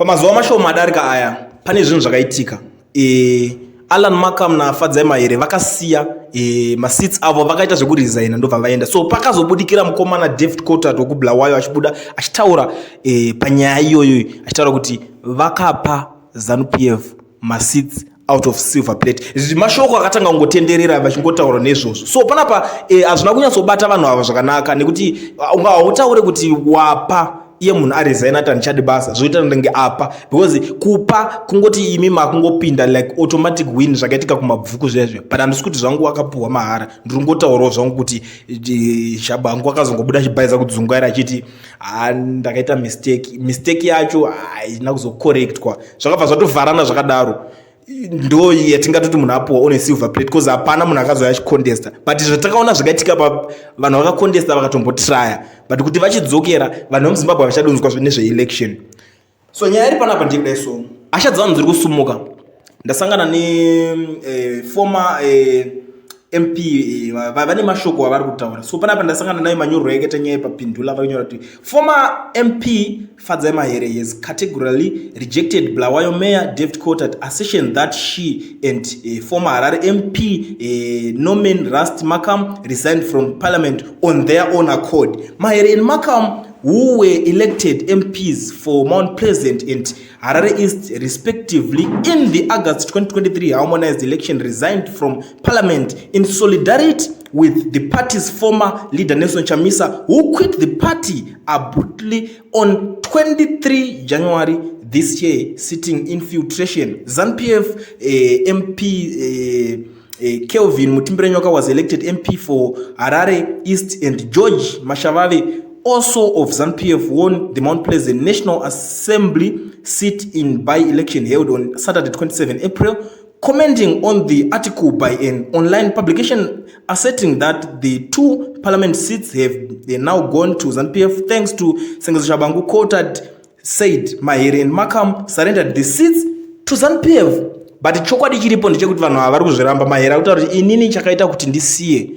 Pamazuva mashoma adarika aya pane zvinhu zvakaitika. Alan Markham naFadzai Mahere vakasiya maseats avo, vakaita zvekuresigna, ndobva vaenda. So pakazobudikira mukomana David Coltart wekuBulawayo achibuda achitaura panyaya iyoyo, achitaura kuti vakapa ZANU PF maseats out of silver plate. Mashoko akatanga kungotenderera vachingotaura nezvozvo. So panapa hazvina kunyatsobata vanhu ava zvakanaka, nekuti ungautaure kuti wapa iye munhu aresigna ati handichadi basa, zvoita ndenge apa, because kupa kungoti imi makungopinda like automatic win, zvakaitika kumabvuku zvezve. But handisi kuti zvangu akapuhwa mahara, ndiri kungotaurawo zvangu kuti Tshabangu akazongobuda achibhaisa kudzungaira achiti ndakaita mistake. Mistake yacho haina kuzocorrectwa, zvakabva zvatovharana zvakadaro. Ndo yatingatoti munhu apuwa on a silver plate, because hapana munhu akazouya achicontesta. But zvatakaona zvakaitika pa vanhu vakacontesta, vakatombotraya, but kuti vachidzokera, vanhu vemuZimbabwe havachadonzwa nezveelection. So nyaya iri panapa ndeyekudai. So hasha dzavanhu dziri kusumuka. Ndasangana neformer MP, vane mashoko avari kutaura. So panapa ndasangana nayo manyorero yakaita nyaya yepapindula. Vari kunyora kuti former MP Fadzai Mahere has categorically rejected Bulawayo Mayor David Coltart assertion that she and former Harare MP Norman Rust Markham resigned from parliament on their own accord. Mahere and Markham, who were elected MPs for Mount Pleasant and Harare East respectively in the August 2023 harmonized election, resigned from parliament in solidarity with the party's former leader Nelson Chamisa, who quit the party abruptly on 23 January this year, citing infiltration. ZANU-PF MP Kelvin Mutimbirenyoka was elected MP for Harare East, and George Mashavave, also of ZANU-PF, won the Mount Pleasant National Assembly seat in by-election held on Saturday, 27 April. Commenting on the article by an online publication asserting that the two parliament seats have now gone to ZANU-PF thanks to Sengezo Tshabangu, Coltart said Mahere and Markham surrendered the seats to ZANU-PF. But chokwadi chiripo ndechekuti vanhu ava vari kuzviramba. Mahere akutaura kuti inini chakaita kuti ndisiye,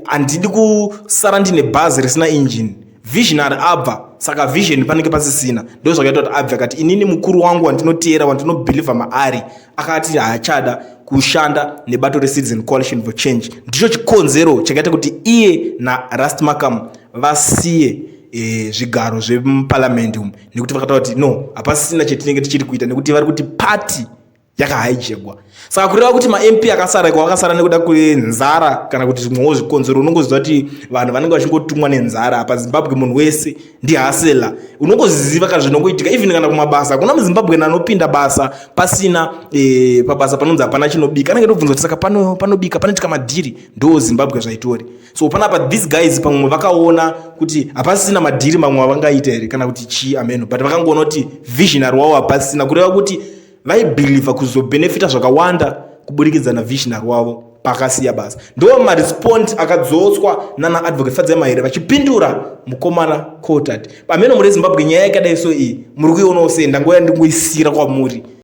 handidi kusara ndine bhazi risina engine. Visionary abva, saka vision panenge pasisina. Ndo zvakaita kuti abve. Akati inini mukuru wangu wandinoteera, wandinobhilivha maari, akati haachada kushanda nebato reCitizen Coalition for Change. Ndicho chikonzero chakaita kuti iye naRust Markham vasiye zvigaro zvemuparamende umu, nekuti vakataura kuti no, hapasisina chetinenge tichiri kuita, nekuti vari kuti party yakahijackwa. Saka kureva kuti maMP akasara iko akasara nekuda kwenzara kana kuti zvimwewo zvikonzero. Unongoziva kuti vanhu vanenge vachingotumwa nenzara. PaZimbabwe munhu wese ndihustler, unongoziva kana zvinongoitika. Even kana kumabasa, hakuna muZimbabwe anopinda basa pasina pabasa panonzi hapana chinobika. Anenge tobvunza kuti saka panobika, panoitika madhiri. Ndo Zimbabwe zvaitori. So panapa these guys pamwe vakaona kuti hapasisina madhiri mamwe avangaita here kana kuti chii, ameno, but vakangoona kuti visionary wavo hapasisina. Kureva kuti vaibhilivha kuzobhenefita zvakawanda kuburikidza navisionary wavo pakasiya basa. Ndo marespond akadzotswa nana Advocate Fadzai Mahere vachipindura mukomana Coltart. Pameno muri Zimbabwe, nyaya yakadai so iyi muri kuionawo sei? Ndangoya ndingoisira kwamuri.